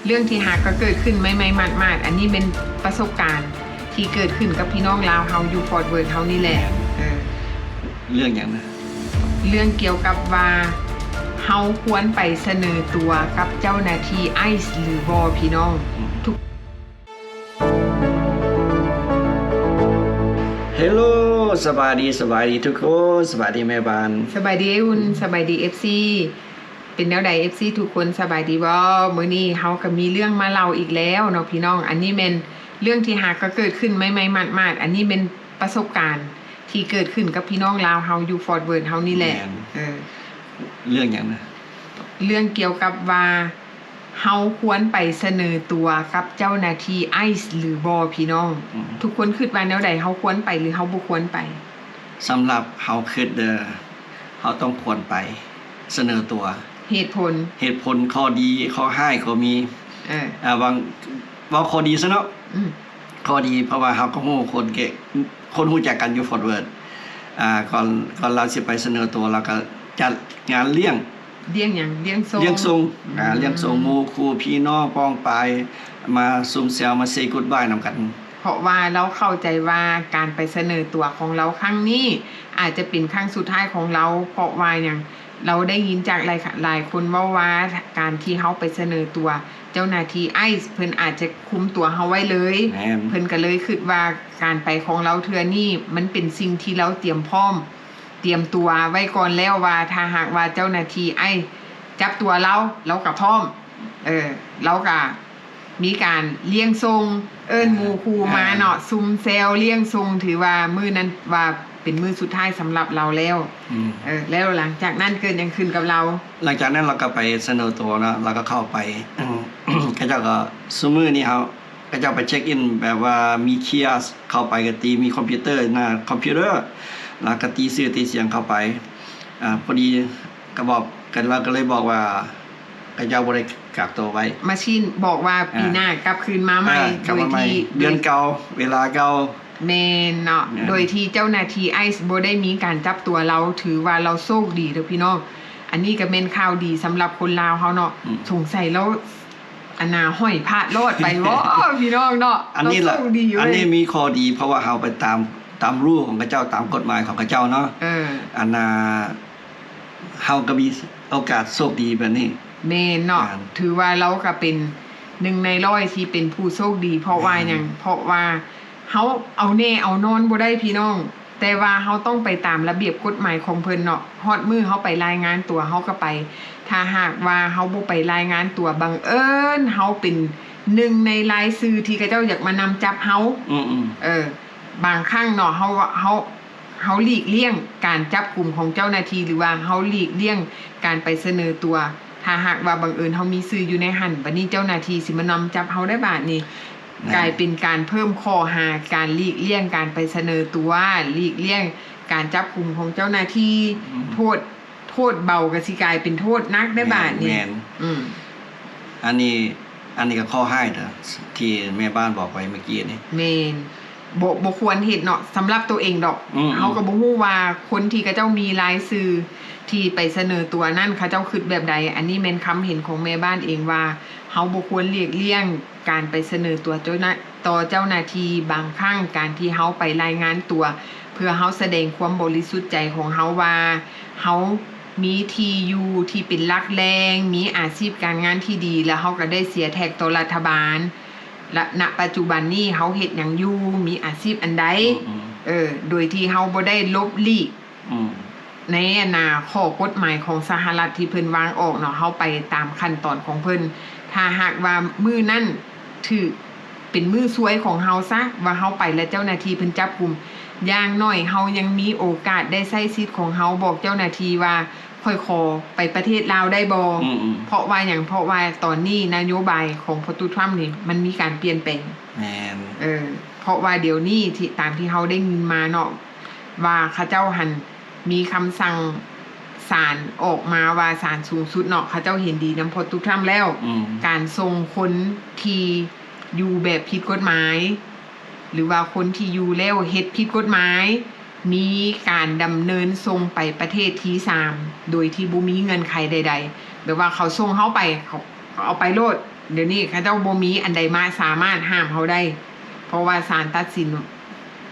ເລື່ອງທີ່ຫາກໍເກີດຂຶ້ນໃໝ່ໆໝາດໆ ອັນນີ້ແມ່ນປະສົບການທີ່ເກີດຂຶ້ນກັບພີ່ນ້ອງລາວເຮົາຢູ່ຟອດເວີດເຮົານີ້ແຫຼະ. ແມ່ນ. ເອີ. ເລື່ອງຫຍັງນະ? ເລື່ອງກ່ຽວກັບວ່າເຮົາຄວນໄປສະເໜີຕົວກັບເຈົ້າໜ້າທີ່ໄອສ໌ຫຼືບໍ່ ພີ່ນ້ອງ? ອືມ. ທຸກ ເຮລໂລ ສະບາຍດີ ສະບາຍດີທຸກຄົນ ສະບາຍດີແມ່ບ້ານ ສະບາຍດີອ້າຍອຸ່ນ ສະບາຍດີເອັຟຊີ ເປັນແນວໃດເອັຟຊີທຸກຄົນ ສະບາຍດີບໍ່? ມື້ນີ້ເຮົາກໍມີເລື່ອງມາເລົ່າອີກແລ້ວເນາະພີ່ນ້ອງ ອັນນີ້ແມ່ນເລື່ອງທີ່ຫາກໍເກີດຂຶ້ນໃໝ່ໆໝາດໆ ອັນນີ້ແມ່ນປະສົບການທີ່ເກີດຂຶ້ນກັບພີ່ນ້ອງລາວເຮົາຢູ່ຟອດເວີດເຮົານີ້ແຫຼະ. ແມ່ນ. ເອີ. ເລື່ອງຫຍັງນະ? ເລື່ອງກ່ຽວກັບວ່າ ເຮົາຄວນໄປສະເໜີຕົວກັບເຈົ້າໜ້າທີ່ໄອສ໌ຫຼືບໍ່ ພີ່ນ້ອງ? ອືມ. ທຸກຄົນຄິດວ່າແນວໃດ? ເຮົາຄວນໄປຫຼືເຮົາບໍ່ຄວນໄປ? ສຳລັບເຮົາຄິດເດີ ເຮົາຕ້ອງຄວນໄປສະເໜີຕົວ. ເຫດຜົນ? ເຫດຜົນ ຂໍ້ດີ ຂໍ້ຮ້າຍກໍມີ. ເອີ. ອາ ຫວັງ ເວົ້າຂໍ້ດີຊະເນາະ. ອືມ. ຂໍ້ດີ ເພາະວ່າເຮົາກໍຮູ້ຄົນເກ ຄົນຮູ້ຈັກກັນຢູ່ຟອດເວີດ ອາ ກ່ອນ ກ່ອນລາວຊິໄປສະເໜີຕົວ ລາວກໍຈັດງານລ້ຽງ. ລ້ຽງຫຍັງ? ລ້ຽງສົ່ງ. ລ້ຽງສົ່ງ. ອືມ. ອາ ລ້ຽງສົ່ງໝູ່ຄູ່ພີ່ນ້ອງປ້ອງປາຍ ມາຊຸມແຊວ ມາເຊກຸດບາຍນຳກັນ. ເພາະວ່າລາວເຂົ້າໃຈວ່າການໄປສະເໜີຕົວຂອງລາວຄັ້ງນີ້ ອາດຈະເປັນຄັ້ງສຸດທ້າຍຂອງລາວ. ເພາະວ່າຫຍັງ? ລາວໄດ້ຍິນຈາກຫຼາຍ ຫຼາຍຄົນເວົ້າວ່າ ການທີ່ເຮົາໄປສະເໜີຕົວ ເຈົ້າໜ້າທີ່ໄອສ໌ ເພິ່ນອາດຈະຄຸມຕົວເຮົາໄວ້ເລີຍ. ແມ່ນ. ເພິ່ນກໍເລີຍຄິດວ່າການໄປຂອງລາວເທື່ອນີ້ ມັນເປັນສິ່ງທີ່ລາວຕຽມພ້ອມ ຕຽມຕົວໄວ້ກ່ອນແລ້ວວ່າ ຖ້າຫາກວ່າເຈົ້າໜ້າທີ່ໄອສ໌ຈັບຕົວລາວ ລາວກໍພ້ອມ. ເອີ ລາວກໍມີການລ້ຽງສົ່ງ ເອີ້ນໝູ່ຄູ່ມາເນາະ ຊຸມແຊວລ້ຽງສົ່ງ ຖືວ່າມື້ນັ້ນວ່າເປັນມື້ສຸດທ້າຍສຳລັບລາວແລ້ວ. ອືມ. ເອີ ແລ້ວຫຼັງຈາກນັ້ນເກີດຫຍັງຂຶ້ນກັບລາວ? ຫຼັງຈາກນັ້ນລາວກໍໄປສະເໜີຕົວເນາະ ລາວກໍເຂົ້າໄປ ເຂົາເຈົ້າກໍ ຊຸມື້ນີ້ເຮົາ ເຂົາເຈົ້າໄປເຊັກອິນ ແບບວ່າມີຄີຍສເຂົ້າໄປກໍຕີ ມີຄອມພິວເຕີ ໜ້າຄອມພິວເຕີ ແລ້ວກໍຕີຊື່ຕີສຽງເຂົ້າໄປ. ອາ ພໍດີກໍບອກກັນ ລາວກໍເລີຍບອກວ່າ ເຂົາເຈົ້າບໍ່ໄດ້ກັກຕົວໄວ້ ມາຊິນບອກວ່າ ອາ ປີໜ້າກັບຄືນມາໃໝ່ ອາ ກັບມາໃໝ່ ໂດຍທີ່ ເດືອນເກົ່າ ເວລາເກົ່າ. ແມ່ນເນາະ. ແມ່ນ. ໂດຍທີ່ເຈົ້າໜ້າທີ່ໄອສ໌ບໍ່ໄດ້ມີການຈັບຕົວລາວ ຖືວ່າລາວໂຊກດີເດີພີ່ນ້ອງ. ອັນນີ້ກໍແມ່ນຂ່າວດີສຳລັບຄົນລາວເຮົາເນາະ. ອືມ. ສົງໄສລາວ ອັນນ່າ ຫ້ອຍພະລອດໄປບໍ ພີ່ນ້ອງເນາະ. ອັນນີ້ລະ ອັນນີ້ມີຂໍ້ດີ ເພາະວ່າເຮົາໄປຕາມ ຕາມຣູຂອງເຂົາເຈົ້າ ຕາມກົດໝາຍຂອງເຂົາເຈົ້າເນາະ. ເອີ ອັນນ່າ ເຮົາກໍມີໂອກາດໂຊກດີແບບນີ້. ແມ່ນເນາະ. ຖືວ່າລາວກໍເປັນໜຶ່ງໃນຮ້ອຍທີ່ເປັນຜູ້ໂຊກດີ ເພາະວ່າຫຍັງ? ເພາະວ່າເຮົາເອົາແນ່ເອົານອນບໍ່ໄດ້ ພີ່ນ້ອງ. ແຕ່ວ່າເຮົາຕ້ອງໄປຕາມລະບຽບກົດໝາຍຂອງເພິ່ນເນາະ. ຮອດມື້ເຮົາໄປລາຍງານຕົວ ເຮົາກໍໄປ. ຖ້າຫາກວ່າເຮົາບໍ່ໄປລາຍງານຕົວ ບັງເອີນເຮົາເປັນໜຶ່ງໃນລາຍຊື່ທີ່ເຂົາເຈົ້າຢາກມານຳຈັບເຮົາ. ອືມໆ. ເອີ ບາງຄັ້ງເນາະ ເຮົາ ເຮົາ ເຮົາຫຼີກລ່ຽງການຈັບກຸມຂອງເຈົ້າໜ້າທີ່ ຫຼືວ່າເຮົາຫຼີກລ່ຽງການໄປສະເໜີຕົວ. ຖ້າຫາກວ່າບັງເອີນເຮົາມີຊື່ຢູ່ໃນຫັ້ນ ບັດນີ້ເຈົ້າໜ້າທີ່ຊິມານຳຈັບເຮົາໄດ້ບາດນີ້. ແມ່ນ. ກາຍເປັນການເພີ່ມຂໍ້ຫາການຫຼີກລ່ຽງການໄປສະເໜີຕົວ, ຫຼີກລ່ຽງການຈັບກຸມຂອງເຈົ້າໜ້າທີ່. ອືມ. ໂທດ ໂທດເບົາກໍຊິກາຍເປັນໂທດໜັກໄດ້ບາດນີ້. ແມ່ນ. ອືມ. ອັນນີ້ ອັນນີ້ກໍເຄາະຮ້າຍເດີ ທີ່ແມ່ບ້ານບອກໄວ້ເມື່ອກີ້ນີ້. ແມ່ນ. ບໍ່ ບໍ່ຄວນເຮັດເນາະ ສຳລັບໂຕເອງດອກ. ອືມໆ. ເຮົາກໍບໍ່ຮູ້ວ່າຄົນທີ່ເຂົາເຈົ້າມີລາຍຊື່ທີ່ໄປສະເໜີຕົວນັ້ນ ເຂົາເຈົ້າຄິດແບບໃດ. ອັນນີ້ແມ່ນຄຳເຫັນຂອງແມ່ບ້ານເອງວ່າ ເຮົາບໍ່ຄວນຫຼີກລ່ຽງການໄປສະເໜີຕົວເຈົ້າໜ້າ ຕໍ່ເຈົ້າໜ້າທີ່. ບາງຄັ້ງການທີ່ເຮົາໄປລາຍງານຕົວ ເພື່ອເຮົາສະແດງຄວາມບໍລິສຸດໃຈຂອງເຮົາວ່າ ເຮົາມີທີ່ຢູ່ທີ່ເປັນຫຼັກແຫຼ່ງ, ມີອາຊີບການງານທີ່ດີ ແລ້ວເຮົາກໍໄດ້ເສຍແທັກຕໍ່ລັດຖະບານ. ແລະ ນະປັດຈຸບັນນີ້ເຮົາເຮັດຫຍັງຢູ່, ມີອາຊີບອັນໃດ, ອືມໆ ເອີ ໂດຍທີ່ເຮົາບໍ່ໄດ້ຫຼົບຫຼີກ ອືມ ໃນອັນນ່າ ຂໍ້ກົດໝາຍຂອງສະຫະລັດທີ່ເພິ່ນວາງອອກເນາະ, ເຮົາໄປຕາມຂັ້ນຕອນຂອງເພິ່ນ. ຖ້າຫາກວ່າມື້ນັ້ນຖືກເປັນມື້ຊວຍຂອງເຮົາຊະ ວ່າເຮົາໄປແລ້ວເຈົ້າໜ້າທີ່ເພິ່ນຈັບກຸມ, ຢ່າງໜ້ອຍເຮົາຍັງມີໂອກາດໄດ້ໃຊ້ສິດຂອງເຮົາ, ບອກເຈົ້າໜ້າທີ່ວ່າ ຂ້ອຍຂໍໄປປະເທດລາວໄດ້ບໍ່? ອືມໆ ເພາະວ່າຫຍັງ? ເພາະວ່າຕອນນີ້ນະໂຍບາຍຂອງພໍ່ຕູ້ທຣຳນີ້ ມັນມີການປ່ຽນແປງ. ແມ່ນ. ເອີ ເພາະວ່າດຽວນີ້ທີ່ ຕາມທີ່ເຮົາໄດ້ຍິນມາເນາະ ວ່າເຂົາເຈົ້າຫັ້ນມີຄຳສັ່ງສານອອກມາວ່າ ສານສູງສຸດເນາະ ເຂົາເຈົ້າເຫັນດີນຳພໍ່ຕູ້ທຣຳແລ້ວ. ອືມ ການສົ່ງຄົນທີ່ຢູ່ແບບຜິດກົດໝາຍ ຫຼືວ່າຄົນທີ່ຢູ່ແລ້ວເຮັດຜິດກົດໝາຍ ມີການດຳເນີນສົ່ງໄປປະເທດທີສາມ ໂດຍທີ່ບໍ່ມີເງື່ອນໄຂໃດໆ. ແບບວ່າເຂົາສົ່ງເຮົາໄປ ເຂົາ ເຂົາເອົາໄປໂລດ. ດຽວນີ້ເຂົາເຈົ້າບໍ່ມີອັນໃດມາສາມາດຫ້າມເຮົາໄດ້ ເພາະວ່າສານຕັດສິນ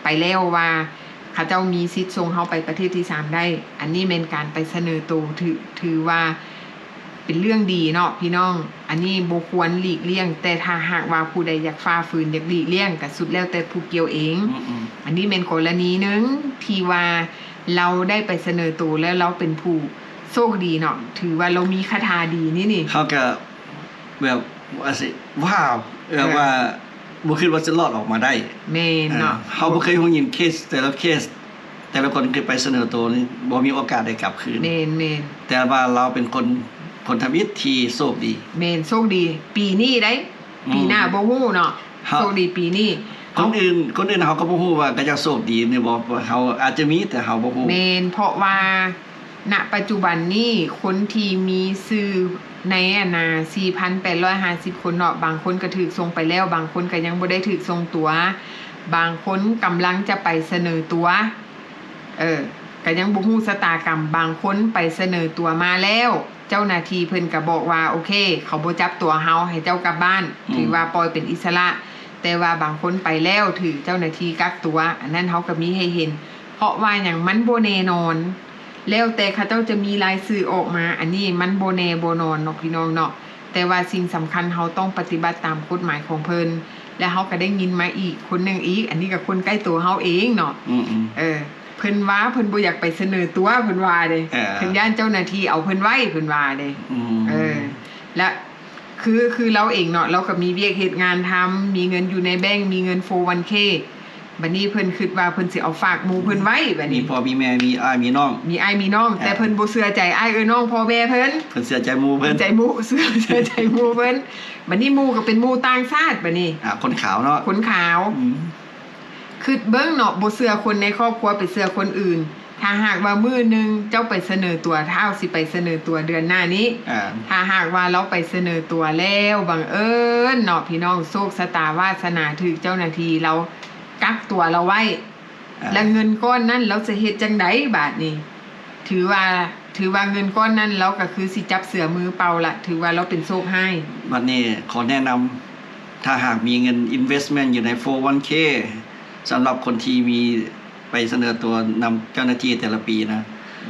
ໄປແລ້ວວ່າ ເຂົາເຈົ້າມີສິດສົ່ງເຮົາໄປປະເທດທີສາມໄດ້. ອັນນີ້ແມ່ນການໄປສະເໜີໂຕ ຖື ຖືວ່າເປັນເລື່ອງດີເນາະພີ່ນ້ອງ. ອັນນີ້ບໍ່ຄວນຫຼີກລ່ຽງ, ແຕ່ຖ້າຫາກວ່າຜູ້ໃດຢາກຝ່າຝືນ ຢາກຫຼີກລ່ຽງ ກໍສຸດແລ້ວແຕ່ຜູ້ກ່ຽວເອງ. ອືມໆ ອັນນີ້ແມ່ນກໍລະນີໜຶ່ງທີ່ວ່າລາວໄດ້ໄປສະເໜີໂຕ ແລ້ວລາວເປັນຜູ້ໂຊກດີເນາະ, ຖືວ່າລາວມີຄາຖາດີນີ້ນີ້. ເຮົາກໍ ແບບວ່າຊິ ວ້າວ ແບບວ່າ ເອີ ບໍ່ຄິດວ່າຈະລອດອອກມາໄດ້. ແມ່ນເນາະ ເອີ ເຮົາບໍ່ເຄີຍຮູ້ຍິນເຄສແຕ່ລະເຄສ ແຕ່ລະຄົນທີ່ໄປສະເໜີໂຕນີ້ບໍ່ມີໂອກາດໄດ້ກັບຄືນ. ແມ່ນໆ ແຕ່ວ່າລາວເປັນຄົນ ຄົນທຳອິດທີ່ໂຊກດີ. ແມ່ນ ໂຊກດີປີນີ້ໄດ໋ ອືມ ປີໜ້າບໍ່ຮູ້ເນາະ. ເຮົາ ໂຊກດີປີນີ້. ຄົນອື່ນ ຄົນອື່ນເຮົາກໍບໍ່ຮູ້ວ່າເຂົາເຈົ້າໂຊກດີຫຼືບໍ່, ເຮົາອາດຈະມີ ແຕ່ເຮົາບໍ່ຮູ້. ແມ່ນ ເພາະວ່າ ນະປັດຈຸບັນນີ້ ຄົນທີ່ມີຊື່ໃນອັນນາ ສີ່ພັນແປດຮ້ອຍຫ້າສິບຄົນເນາະ, ບາງຄົນກໍຖືກສົ່ງໄປແລ້ວ, ບາງຄົນກໍຍັງບໍ່ໄດ້ຖືກສົ່ງຕົວ, ບາງຄົນກຳລັງຈະໄປສະເໜີຕົວ ເອີ ກໍຍັງບໍ່ຮູ້ຊະຕາກຳ. ບາງຄົນໄປສະເໜີຕົວມາແລ້ວ ເຈົ້າໜ້າທີ່ເພິ່ນກໍບອກວ່າ ໂອເຄ ເຂົາບໍ່ຈັບຕົວເຮົາ ໃຫ້ເຈົ້າກັບບ້ານ ອືມ ຖືວ່າປ່ອຍເປັນອິດສະຫຼະ. ແຕ່ວ່າບາງຄົນໄປແລ້ວ ຖືກເຈົ້າໜ້າທີ່ກັກຕົວ, ອັນນັ້ນເຮົາກໍມີໃຫ້ເຫັນ. ເພາະວ່າຫຍັງ? ມັນບໍ່ແນ່ນອນ. ແລ້ວແຕ່ເຂົາເຈົ້າຈະມີລາຍຊື່ອອກມາ, ອັນນີ້ມັນບໍ່ແນ່ບໍ່ນອນເນາະ ພີ່ນ້ອງເນາະ. ແຕ່ວ່າສິ່ງສຳຄັນ ເຮົາຕ້ອງປະຕິບັດຕາມກົດໝາຍຂອງເພິ່ນ. ແລ້ວເຮົາກໍໄດ້ຍິນມາອີກຄົນໜຶ່ງອີກ, ອັນນີ້ກໍຄົນໃກ້ໂຕເຮົາເອງເນາະ. ອືມໆ ເອີ ເພິ່ນວ່າເພິ່ນບໍ່ຢາກໄປສະເໜີຕົວ ເພິ່ນວ່າເດ້. ເອີ ເພິ່ນຢ້ານເຈົ້າໜ້າທີ່ເອົາເພິ່ນໄວ້ ເພິ່ນວ່າເດ້. ອືມ ເອີ ແລະ ຄື ຄືລາວເອງເນາະ ລາວກໍມີວຽກເຮັດງານທຳ, ມີເງິນຢູ່ໃນແບັງ, ມີເງິນ ໂຟວັນເຄ ບັດນີ້ເພິ່ນຄິດວ່າເພິ່ນຊິເອົາຝາກໝູ່ເພິ່ນໄວ້ບັດນີ້. ມີພໍ່ມີແມ່ ມີອ້າຍມີນ້ອງ. ມີອ້າຍມີນ້ອງ ເອີ ແຕ່ເພິ່ນບໍ່ເຊື່ອໃຈອ້າຍເອື້ອຍນ້ອງພໍ່ແມ່ເພິ່ນ. ເພິ່ນເຊື່ອໃຈໝູ່ເພິ່ນ. ເຊື່ອໃຈໝູ່ ເຊື່ອໃຈໝູ່ເພິ່ນ. ບັດນີ້ໝູ່ກໍເປັນໝູ່ຕ່າງຊາດບັດນີ້. ອ່າ ຄົນຂາວເນາະ. ຄົນຂາວ. ອືມ. ຄິດເບິ່ງເນາະ, ບໍ່ເຊື່ອຄົນໃນຄອບຄົວ ໄປເຊື່ອຄົນອື່ນ. ຖ້າຫາກວ່າມື້ໜຶ່ງເຈົ້າໄປສະເໜີຕົວ, ທ້າວຊິໄປສະເໜີຕົວເດືອນໜ້ານີ້, ອ່າ ຖ້າຫາກວ່າລາວໄປສະເໜີຕົວແລ້ວ ບັງເອີນເນາະ ພີ່ນ້ອງ, ໂຊກຊະຕາວາສະໜາຖືກເຈົ້າໜ້າທີ່ລາວກັກຕົວລາວໄວ້, ອ່າ ແລະ ເງິນກ້ອນນັ້ນລາວຈະເຮັດຈັ່ງໃດບາດນີ້? ຖືວ່າ ຖືວ່າເງິນກ້ອນນັ້ນລາວກໍຄືຊິຈັບເສືອມືເປົ່າລະ, ຖືວ່າລາວເປັນໂຊກຮ້າຍ. ບັດນີ້ຂໍແນະນຳ, ຖ້າຫາກມີເງິນ investment ຢູ່ໃນ ໂຟວັນເຄ ສຳລັບຄົນທີ່ມີ ໄປສະເໜີຕົວນຳເຈົ້າໜ້າທີ່ແຕ່ລະປີນະ.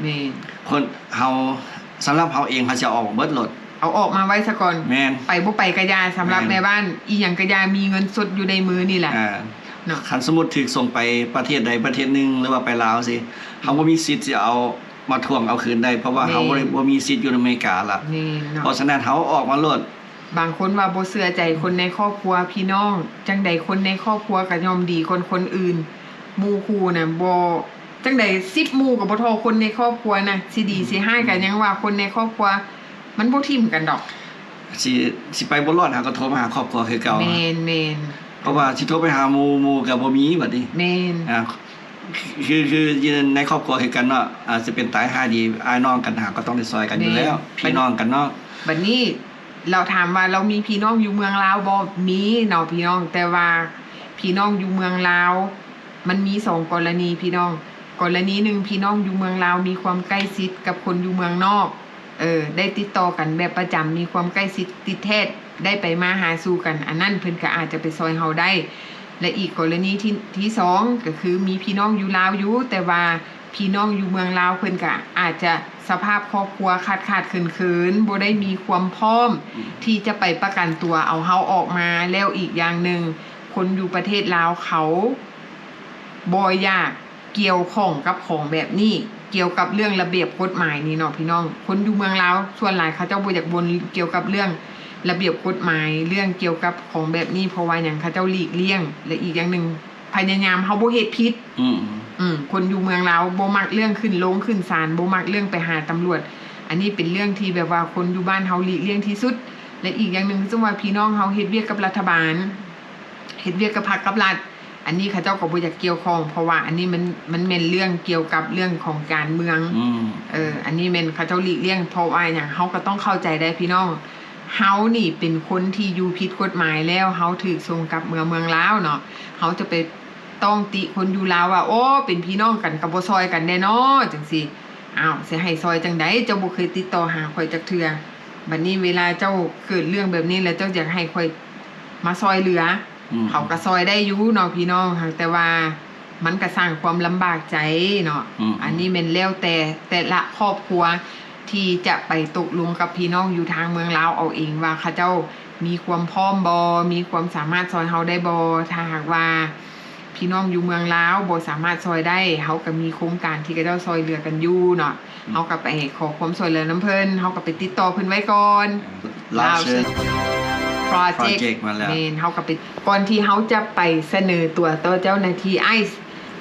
ແມ່ນ. ຄົນເຮົາ ສຳລັບເຮົາເອງ ເຮົາຊິເອົາອອກເບິດໂລດ. ເອົາອອກມາໄວ້ຊະກ່ອນ. ແມ່ນ. ໄປບໍ່ໄປກະຢ່າ, ສຳລັບ ແມ່ນ ແມ່ບ້ານ ອີ່ຫຍັງກະຢ່າ, ມີເງິນສົດຢູ່ໃນມືນີ້ແຫຼະ. ອ່າ. ເນາະ. ຄັນສົມມຸດຖືກສົ່ງໄປປະເທດໃດປະເທດໜຶ່ງ ຫຼືວ່າໄປລາວຊີ້, ເຮົາບໍ່ມີສິດຊິເອົາມາທວງເອົາຄືນໄດ້, ເພາະວ່າເຮົາ ແມ່ນ ບໍ່ໄດ້ ບໍ່ມີສິດຢູ່ອາເມລິກາລະ. ແມ່ນເນາະ. ເພາະສະນັ້ນເຮົາອອກມາໂລດ. ບາງຄົນວ່າບໍ່ເຊື່ອໃຈຄົນໃນຄອບຄົວພີ່ນ້ອງ, ຈັ່ງໃດຄົນໃນຄອບຄົວກໍຍ່ອມດີກ່ອນຄົນອື່ນ. ໝູ່ຄູ່ນະ ບໍ່ ຈັ່ງໃດສິບໝູ່ກໍບໍ່ທໍ່ຄົນໃນຄອບຄົວນະ, ຊິດີ ອືມ ຊິຮ້າຍກໍຍັງວ່າຄົນໃນຄອບຄົວມັນບໍ່ຖິ້ມກັນດອກ. ຊິ ຊິໄປບໍ່ລອດ ເຮົາກໍໂທມາຫາຄອບຄົວຄືເກົ່າ. ແມ່ນໆ. ເພາະວ່າຊິໂທໄປຫາໝູ່, ໝູ່ກໍບໍ່ມີບັດນີ້. ແມ່ນ. ອ່າ ຄື ຄືຢູ່ໃນຄອບຄົວຄືກັນເນາະ, ອາດຈະເປັນຕາຍຮ້າຍດີ ອ້າຍນ້ອງກັນ ເຮົາກໍຕ້ອງໄດ້ຊ່ອຍກັນຢູ່ແລ້ວ. ແມ່ນ. ພີ່ນ້ອງກັນເນາະ. ບັດນີ້ ລາວຖາມວ່າລາວມີພີ່ນ້ອງຢູ່ເມືອງລາວບໍ່? ມີເນາະພີ່ນ້ອງ, ແຕ່ວ່າພີ່ນ້ອງຢູ່ເມືອງລາວ ມັນມີສອງກໍລະນີພີ່ນ້ອງ. ກໍລະນີໜຶ່ງ ພີ່ນ້ອງຢູ່ເມືອງລາວມີຄວາມໃກ້ຊິດກັບຄົນຢູ່ເມືອງນອກ, ເອີ ໄດ້ຕິດຕໍ່ກັນແບບປະຈຳ, ມີຄວາມໃກ້ຊິດຕິດແທດ, ໄດ້ໄປມາຫາສູ່ກັນ, ອັນນັ້ນເພິ່ນກໍອາດຈະໄປຊ່ອຍເຮົາໄດ້. ແລະ ອີກກໍລະນີທີ່ ທີ່ສອງ ກໍຄືມີພີ່ນ້ອງຢູ່ລາວຢູ່, ແຕ່ວ່າ ພີ່ນ້ອງຢູ່ເມືອງລາວເພິ່ນກະອາດຈະສະພາບຄອບຄົວຂາດໆເຂີນໆ, ບໍ່ໄດ້ມີຄວາມພ້ອມ ອືມ ທີ່ຈະໄປປະກັນຕົວເອົາເຮົາອອກມາ. ແລ້ວອີກຢ່າງໜຶ່ງ ຄົນຢູ່ປະເທດລາວເຂົາບໍ່ຢາກກ່ຽວຂ້ອງກັບຂອງແບບນີ້, ກ່ຽວກັບເລື່ອງລະບຽບກົດໝາຍນີ້ເນາະພີ່ນ້ອງ. ຄົນຢູ່ເມືອງລາວສ່ວນຫຼາຍເຂົາເຈົ້າບໍ່ຢາກບົ່ນກ່ຽວກັບເລື່ອງລະບຽບກົດໝາຍ, ເລື່ອງກ່ຽວກັບຂອງແບບນີ້, ເພາະວ່າຫຍັງ? ເຂົາເຈົ້າຫຼີກລ່ຽງ. ແລະ ອີກຢ່າງໜຶ່ງ ພະຍາຍາມເຮົາບໍ່ເຮັດຜິດ. ອືມ ອືມ ຄົນຢູ່ເມືອງລາວບໍ່ມັກເລື່ອງຂຶ້ນໂລງຂຶ້ນສານ, ບໍ່ມັກເລື່ອງໄປຫາຕຳຫຼວດ. ອັນນີ້ເປັນເລື່ອງທີ່ແບບວ່າຄົນຢູ່ບ້ານເຮົາຫຼີກລ່ຽງທີ່ສຸດ. ແລະ ອີກຢ່າງໜຶ່ງ ສົມມຸດວ່າພີ່ນ້ອງເຮົາເຮັດວຽກກັບລັດຖະບານ, ເຮັດວຽກກັບພັກກັບລັດ, ອັນນີ້ເຂົາເຈົ້າກໍບໍ່ຢາກກ່ຽວຂ້ອງ, ເພາະວ່າອັນນີ້ມັນ ມັນແມ່ນເລື່ອງກ່ຽວກັບເລື່ອງຂອງການເມືອງ. ອືມ ເອີ ອັນນີ້ແມ່ນເຂົາເຈົ້າຫຼີກລ່ຽງ. ເພາະວ່າຫຍັງ? ເຮົາກໍຕ້ອງເຂົ້າໃຈໄດ້ພີ່ນ້ອງ. ເຮົານີ້ເປັນຄົນທີ່ຢູ່ຜິດກົດໝາຍແລ້ວ, ເຮົາຖືກສົ່ງກັບເມືອເມືອງລາວເນາະ, ເຮົາຈະໄປຕ້ອງຕິຄົນຢູ່ລາວວ່າ ໂອ້ ເປັນພີ່ນ້ອງກັນກໍບໍ່ຊ່ອຍກັນແດ່ເນາະ ຈັ່ງຊີ້. ອ້າວ ຊິໃຫ້ຊ່ອຍຈັ່ງໃດ? ເຈົ້າບໍ່ເຄີຍຕິດຕໍ່ຫາຂ້ອຍຈັກເທື່ອ. ບັດນີ້ເວລາເຈົ້າເກີດເລື່ອງແບບນີ້ແລ້ວ ເຈົ້າຢາກໃຫ້ຂ້ອຍມາຊ່ອຍເຫຼືອ ອືມ ເຮົາກໍຊ່ອຍໄດ້ຢູ່ເນາະພີ່ນ້ອງ ຫາກແຕ່ວ່າມັນກໍສ້າງຄວາມລຳບາກໃຈເນາະ ອືມ ອັນນີ້ແມ່ນແລ້ວແຕ່ແຕ່ລະຄອບຄົວທີ່ຈະໄປຕົກລົງກັບພີ່ນ້ອງຢູ່ທາງເມືອງລາວເອົາເອງວ່າ ເຂົາເຈົ້າມີຄວາມພ້ອມບໍ່ ມີຄວາມສາມາດຊ່ອຍເຮົາໄດ້ບໍ່ ຖ້າຫາກວ່າ ພີ່ນ້ອງຢູ່ເມືອງລາວບໍ່ສາມາດຊ່ອຍໄດ້ ເຮົາກໍມີໂຄງການທີ່ເຂົາເຈົ້າຊ່ອຍເຫຼືອກັນຢູ່ເນາະ ອືມ ເຮົາກໍໄປຂໍຄວາມຊ່ວຍເຫຼືອນຳເພິ່ນ ເຮົາກໍໄປຕິດຕໍ່ເພິ່ນໄວ້ກ່ອນ Lawson Project Project ມາແລ້ວ ແມ່ນ ເຮົາກໍໄປ ກ່ອນທີ່ເຮົາຈະໄປສະເໜີຕົວຕໍ່ເຈົ້າໜ້າທີ່ ອ້າຍ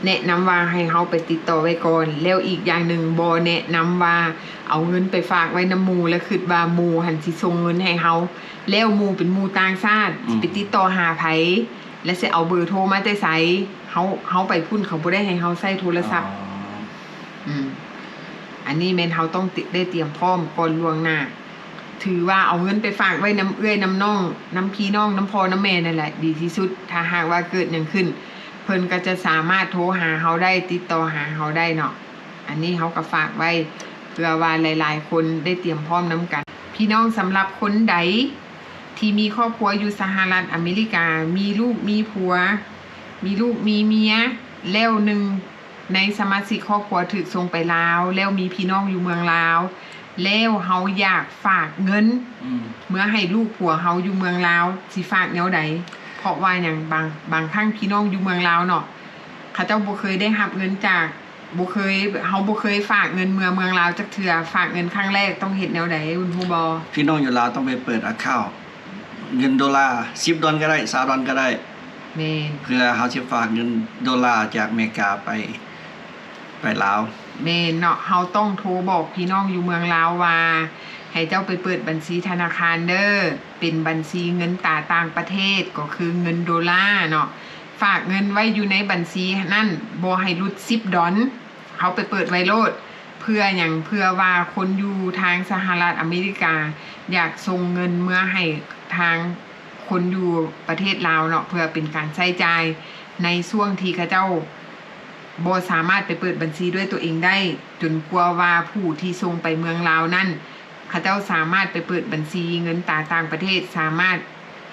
ແນະນຳວ່າໃຫ້ເຮົາໄປຕິດຕໍ່ໄວ້ກ່ອນ ແລ້ວອີກຢ່າງໜຶ່ງບໍ່ແນະນຳວ່າເອົາເງິນໄປຝາກໄວ້ນຳໝູ່ ແລ້ວຄິດວ່າໝູ່ຫັ້ນຊິສົ່ງເງິນໃຫ້ເຮົາ ແລ້ວໝູ່ເປັນໝູ່ຕ່າງຊາດ ອືມ ຊິໄປຕິດຕໍ່ຫາໃຜ ແລະ ຊິເອົາເບີໂທມາແຕ່ໃສ? ເຮົາ ເຮົາໄປພຸ້ນ ເຂົາບໍ່ໄດ້ໃຫ້ເຮົາໃຊ້ໂທລະສັບ. ອໍ ອືມ ອັນນີ້ແມ່ນເຮົາຕ້ອງ ໄດ້ຕຽມພ້ອມກ່ອນລ່ວງໜ້າ. ຖືວ່າເອົາເງິນໄປຝາກໄວ້ນຳເອື້ອຍນຳນ້ອງ ນຳພີ່ນ້ອງ ນຳພໍ່ນຳແມ່ນັ້ນແຫຼະ ດີທີ່ສຸດ. ຖ້າຫາກວ່າເກີດຫຍັງຂຶ້ນ ເພິ່ນກໍຈະສາມາດໂທຫາເຮົາໄດ້ ຕິດຕໍ່ຫາເຮົາໄດ້ເນາະ. ອັນນີ້ເຮົາກໍຝາກໄວ້ ເພື່ອວ່າຫຼາຍໆຄົນໄດ້ຕຽມພ້ອມນຳກັນ. ພີ່ນ້ອງ ສຳລັບຄົນໃດ ທີ່ມີຄອບຄົວຢູ່ສະຫະລັດອາເມລິກາ ມີລູກມີຜົວ ມີລູກມີເມຍ ແລ້ວໜຶ່ງໃນສະມາຊິກຄອບຄົວຖືກສົ່ງໄປລາວ ແລ້ວມີພີ່ນ້ອງຢູ່ເມືອງລາວ ແລ້ວເຮົາຢາກຝາກເງິນ ອືມ ເມືອໃຫ້ລູກຜົວເຮົາຢູ່ເມືອງລາວ ຊິຝາກແນວໃດ? ເພາະວ່າຫຍັງ? ບາງ ບາງຄັ້ງພີ່ນ້ອງຢູ່ເມືອງລາວເນາະ ເຂົາເຈົ້າບໍ່ເຄີຍໄດ້ຮັບເງິນຈາກ ບໍ່ເຄີຍ ເຮົາບໍ່ເຄີຍຝາກເງິນເມືອເມືອງລາວຈັກເທື່ອ ຝາກເງິນຄັ້ງແລກຕ້ອງເຮັດແນວໃດ ຄຸນຮູ້ບໍ່? ພີ່ນ້ອງຢູ່ລາວຕ້ອງໄປເປີດອາເຄົາ ເງິນໂດລາ ສິບດອນກໍໄດ້ ຊາວດອນກໍໄດ້ ແມ່ນ ເພື່ອເຮົາຊິຝາກເງິນໂດລາຈາກອາເມລິກາໄປ ໄປລາວ. ແມ່ນເນາະ ເຮົາຕ້ອງໂທບອກພີ່ນ້ອງຢູ່ເມືອງລາວວ່າ ໃຫ້ເຈົ້າໄປເປີດບັນຊີທະນາຄານເດີ ເປັນບັນຊີເງິນຕາຕ່າງປະເທດ ກໍຄືເງິນໂດລາເນາະ. ຝາກເງິນໄວ້ຢູ່ໃນບັນຊີນັ້ນ ບໍ່ໃຫ້ຫຼຸດສິບດອນ. ເຮົາໄປເປີດໄວ້ໂລດ. ເພື່ອຫຍັງ? ເພື່ອວ່າຄົນຢູ່ທາງສະຫະລັດອາເມລິກາ ຢາກສົ່ງເງິນເມືອໃຫ້ທາງຄົນຢູ່ປະເທດລາວເນາະ ເພື່ອເປັນການໃຊ້ຈ່າຍໃນຊ່ວງທີ່ເຂົາເຈົ້າບໍ່ສາມາດໄປເປີດບັນຊີດ້ວຍຕົວເອງໄດ້ ຈົນກວ່າວ່າຜູ້ທີ່ສົ່ງໄປເມືອງລາວນັ້ນ ເຂົາເຈົ້າສາມາດໄປເປີດບັນຊີເງິນຕາຕ່າງປະເທດ ສາມາດ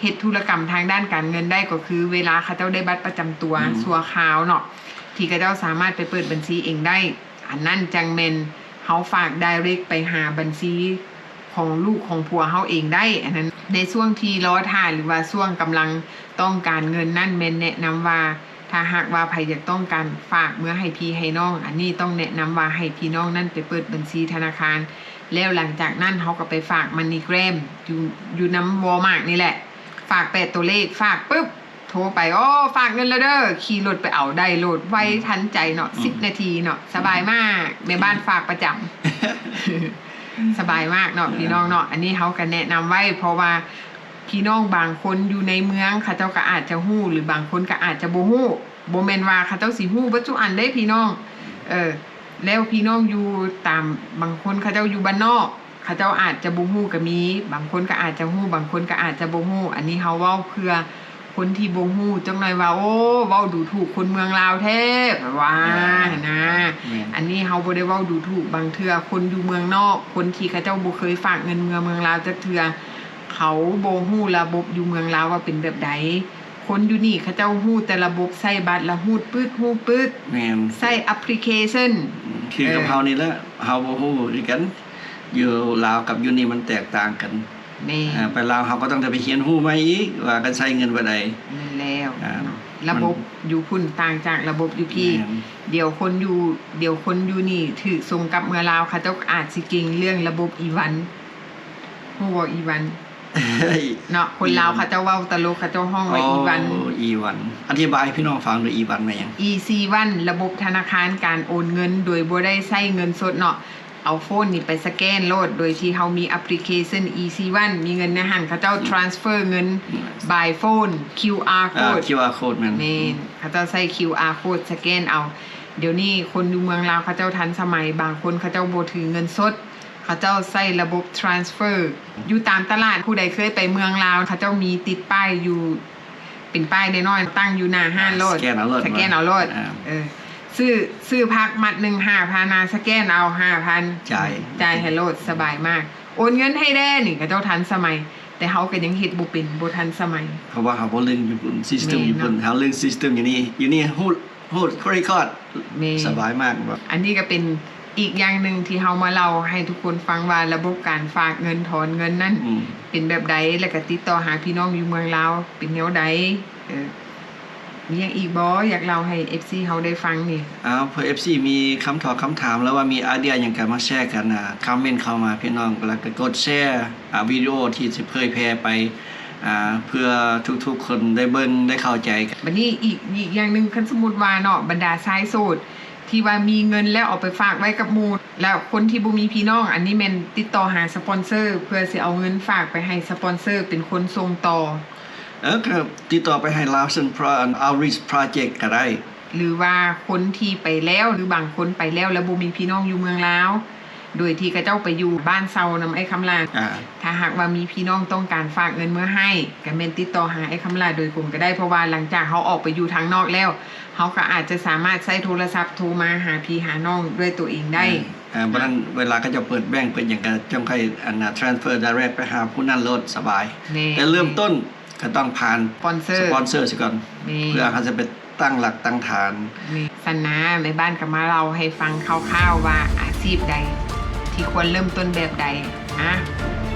ເຮັດທຸລະກຳທາງດ້ານການເງິນໄດ້ ກໍຄືເວລາເຂົາເຈົ້າໄດ້ບັດປະຈຳຕົວ ອືມ ຊົ່ວຄາວເນາະ ທີ່ເຂົາເຈົ້າສາມາດໄປເປີດບັນຊີເອງໄດ້ ອັນນັ້ນຈັ່ງແມ່ນເຮົາຝາກ direct ໄປຫາບັນຊີຂອງລູກຂອງຜົວເຮົາເອງໄດ້. ອັນນັ້ນ ໃນຊ່ວງທີ່ລໍຖ້າ ຫຼືວ່າຊ່ວງກຳລັງຕ້ອງການເງິນນັ້ນ ແມ່ນແນະນຳວ່າ ຖ້າຫາກວ່າໃຜຢາກຕ້ອງການຝາກເມືອໃຫ້ພີ່ໃຫ້ນ້ອງ ອັນນີ້ຕ້ອງແນະນຳວ່າໃຫ້ພີ່ນ້ອງນັ້ນໄປເປີດບັນຊີທະນາຄານ ແລ້ວຫຼັງຈາກນັ້ນເຮົາກໍໄປຝາກ MoneyGram ຢູ່ ຢູ່ນຳ Walmart ນີ້ແຫຼະ ຝາກແປດຕົວເລກ ຝາກປຶບ ໂທໄປ ອໍ ຝາກເງິນແລ້ວເດີ ຂີ່ລົດໄປເອົາໄດ້ໂລດ ໄວ ອືມ ທັນໃຈເນາະ ອືມ ສິບນາທີເນາະ ສະບາຍມາກ ແມ່ບ້ານຝາກປະຈຳ ສະບາຍມາກເນາະ ເອີ ພີ່ນ້ອງເນາະ. ອັນນີ້ເຮົາກໍແນະນຳໄວ້ ເພາະວ່າ ພີ່ນ້ອງບາງຄົນຢູ່ໃນເມືອງ ເຂົາເຈົ້າກໍອາດຈະຮູ້ ຫຼືບາງຄົນກໍອາດຈະບໍ່ຮູ້ ບໍ່ແມ່ນວ່າເຂົາເຈົ້າຊິຮູ້ເບິດທຸກອັນເດ້ພີ່ນ້ອງ ເອີ ແລ້ວພີ່ນ້ອງຢູ່ຕາມ ບາງຄົນເຂົາເຈົ້າຢູ່ບ້ານນອກ ເຂົາເຈົ້າອາດຈະບໍ່ຮູ້ກໍມີ ບາງຄົນກໍອາດຈະຮູ້ ບາງຄົນກໍອາດຈະບໍ່ຮູ້. ອັນນີ້ເຮົາເວົ້າເພື່ອຄົນທີ່ບໍ່ຮູ້ ຈັກໜ້ອຍວ່າ ໂອ້ ເວົ້າດູຖູກຄົນເມືອງລາວແທ້ ວ່າ ອ່າ ຫັ້ນນະ ແມ່ນ ອັນນີ້ເຮົາບໍ່ໄດ້ເວົ້າດູຖູກ. ບາງເທື່ອຄົນຢູ່ເມືອງນອກ ຄົນທີ່ເຂົາເຈົ້າບໍ່ເຄີຍຝາກເງິນເມືອເມືອງລາວຈັກເທື່ອ ເຂົາບໍ່ຮູ້ລະບົບຢູ່ເມືອງລາວວ່າເປັນແບບໃດ. ຄົນຢູ່ນີ້ເຂົາເຈົ້າຮູ້ແຕ່ລະບົບໃຊ້ບັດລະຮູດປຶດ ຮູດປຶດ ແມ່ນ ໃຊ້ແອັບພລິເຄຊັນ ອືມ ຄືກັບ ເອີ ເຮົານີ້ແຫຼະ ເຮົາບໍ່ຮູ້ຄືກັນ ຢູ່ລາວກັບຢູ່ນີ້ມັນແຕກຕ່າງກັນ ແມ່ນ ອ່າ ໄປລາວເຮົາກໍຕ້ອງໄດ້ໄປຮຽນຮູ້ໃໝ່ອີກວ່າການໃຊ້ເງິນແບບໃດ ແມ່ນແລ້ວ ອ່າ ລະບົບ ມັນ ຢູ່ພຸ້ນຕ່າງຈາກລະບົບຢູ່ພີ້ ແມ່ນ ດຽວຄົນຢູ່ ດຽວຄົນຢູ່ນີ້ຖືກສົ່ງກັບເມືອລາວ ເຂົາເຈົ້າອາດຊິເກັ່ງເລື່ອງລະບົບ e-one ຮູ້ບໍ່ e-one ເນາະ ຄົນລາວເຂົາເຈົ້າເວົ້າຕະຫຼົກ ເຂົາເຈົ້າຮ້ອງວ່າ ອີວັນ ອີວັນ ອະທິບາຍໃຫ້ພີ່ນ້ອງຟັງດູ ອີວັນແມ່ນຫຍັງ? ອີຊີວັນ ລະບົບທະນາຄານການໂອນເງິນໂດຍບໍ່ໄດ້ໃຊ້ເງິນສົດເນາະ ເອົາໂຟນນີ້ໄປສະແກນໂລດ ໂດຍທີ່ເຮົາມີແອັບພລິເຄຊັນອີຊີວັນ ມີເງິນໃນຫັ້ນ ເຂົາເຈົ້າທຣານສເຟີເງິນບາຍໂຟນ ຄິວອາໂຄດ ຄິວອາໂຄດ ແມ່ນ ແມ່ນ ເຂົາເຈົ້າໃຊ້ຄິວອາໂຄດສະແກນເອົາ. ດຽວນີ້ຄົນຢູ່ເມືອງລາວເຂົາເຈົ້າທັນສະໄໝ ບາງຄົນເຂົາເຈົ້າບໍ່ຖືເງິນສົດ ເຂົາເຈົ້າໃຊ້ລະບົບທຣານສເຟີ ຢູ່ຕາມຕະຫຼາດ ຜູ້ໃດເຄີຍໄປເມືອງລາວ ເຂົາເຈົ້າມີຕິດປ້າຍຢູ່ ເປັນປ້າຍນ້ອຍໆ ຕັ້ງຢູ່ໜ້າຮ້ານໂລດ ສະແກນເອົາໂລດ ສະແກນເອົາໂລດ ອ່າ ເອີ ຊື້ ຊື້ຜັກມັດໜຶ່ງຫ້າພັນ ນະ ສະແກນເອົາຫ້າພັນ ຈ່າຍ ຈ່າຍໃຫ້ໂລດ ສະບາຍມາກ. ໂອນເງິນໃຫ້ແດ່ນີ້ ເຂົາເຈົ້າທັນສະໄໝ ແຕ່ເຮົາກໍຍັງເຮັດບໍ່ເປັນ ບໍ່ທັນສະໄໝ ເພາະວ່າເຮົາບໍ່ລຶ້ງຢູ່ພຸ້ນ ຊິສເຕັມຢູ່ພຸ້ນ ເຮົາລຶ້ງຊິສເຕັມຢູ່ນີ້ ຢູ່ນີ້ຮູດ ຮູດເຄຣດິດຄາດ ສະບາຍມາກ. ອັນນີ້ກໍເປັນອີກຢ່າງໜຶ່ງທີ່ເຮົາມາເລົ່າໃຫ້ທຸກຄົນຟັງວ່າ ລະບົບການຝາກເງິນຖອນເງິນນັ້ນ ເປັນແບບໃດ ແລ້ວກໍຕິດຕໍ່ຫາພີ່ນ້ອງຢູ່ເມືອງລາວເປັນແນວໃດ. ເອີ ມີຫຍັງອີກບໍ່ ຢາກເລົ່າໃຫ້ເອັຟຊີເຮົາໄດ້ຟັງນີ້? ອ້າວ ເພື່ອເອັຟຊີມີຄຳຖອກຄຳຖາມ ຫຼືວ່າມີໄອເດຍຫຍັງກໍມາແຊກັນນະ ຄອມເມັນເຂົ້າມາພີ່ນ້ອງ ແລ້ວກໍກົດແຊ ອາ ວິດີໂອທີ່ຊິເຜີຍແຜ່ໄປ ອາ ເພື່ອທຸກໆຄົນໄດ້ເບິ່ງໄດ້ເຂົ້າໃຈ. ບັດນີ້ອີກ ອີກຢ່າງໜຶ່ງ ຄັນສົມມຸດວ່າເນາະ ບັນດາຊາຍໂສດທີ່ວ່າມີເງິນແລ້ວເອົາໄປຝາກໄວ້ກັບໝູ່ ແລ້ວຄົນທີ່ບໍ່ມີພີ່ນ້ອງ ອັນນີ້ແມ່ນຕິດຕໍ່ຫາສະປອນເຊີ ເພື່ອຊິເອົາເງິນຝາກໄປໃຫ້ສະປອນເຊີເປັນຄົນສົ່ງຕໍ່. ເອີ ກໍຕິດຕໍ່ໄປໃຫ້ Laotian Pro Outreach Project ກໍໄດ້ ຫຼືວ່າຄົນທີ່ໄປແລ້ວ ຫຼືບາງຄົນໄປແລ້ວ ແລ້ວບໍ່ມີພີ່ນ້ອງຢູ່ເມືອງລາວ ໂດຍທີ່ເຂົາເຈົ້າໄປຢູ່ບ້ານເຊົ່ານຳອ້າຍຄຳຫຼ້າ ຖ້າຫາກວ່າມີພີ່ນ້ອງຕ້ອງການຝາກເງິນເມືອໃຫ້ ກໍແມ່ນຕິດຕໍ່ຫາອ້າຍຄຳຫຼ້າໂດຍກົງກໍໄດ້ ເພາະວ່າຫຼັງຈາກເຮົາອອກໄປຢູ່ທາງນອກແລ້ວ ເຮົາກໍອາດຈະສາມາດໃຊ້ໂທລະສັບໂທມາຫາພີ່ຫານ້ອງດ້ວຍໂຕເອງໄດ້. ເອີ ເອີ ບໍ່ນັ້ນເວລາເຂົາເຈົ້າເປີດແບັງເປີດຫຍັງ ກໍຈັ່ງຄ່ອຍ ອັນນະ transfer direct ໄປຫາຜູ້ນັ້ນໂລດ ສະບາຍ. ແຕ່ເລີ່ມຕົ້ນ ກໍຕ້ອງຜ່ານສະປອນເຊີ ສະປອນເຊີຊະກ່ອນ ເພື່ອເຮົາຈະໄປຕັ້ງຫຼັກຕັ້ງຖານ. ຊັ້ນນະ ແມ່ບ້ານກໍມາເລົ່າໃຫ້ຟັງຄ່າວໆວ່າອາຊີບໃດທີ່ຄວນເລີ່ມຕົ້ນແບບໃດ. ອາ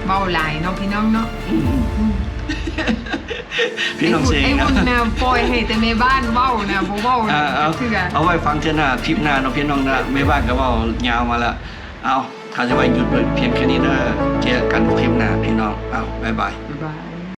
ເວົ້າຫຼາຍເນາະພີ່ນ້ອງເນາະ. ອືມ ອືມ ພີ່ນ້ອງເຊງ ໄອ້ຫຸ່ນນະ ປ່ອຍໃຫ້ແຕ່ແມ່ບ້ານເວົ້ານະ ບໍ່ເວົ້າເທື່ອ. ເອົາໄວ້ຟັງເທື່ອໜ້າ ຄລິບໜ້າເນາະພີ່ນ້ອງນະ ແມ່ບ້ານກໍເວົ້າຍາວມາແລ້ວ. ເອົາ ຂ້າຈະໄວ້ຢຸດໄວ້ພຽງແຄ່ນີ້ເດີ ເຈີກັນຄລິບໜ້າພີ່ນ້ອງ. ເອົາ ບາຍບາຍ ບາຍບາຍ.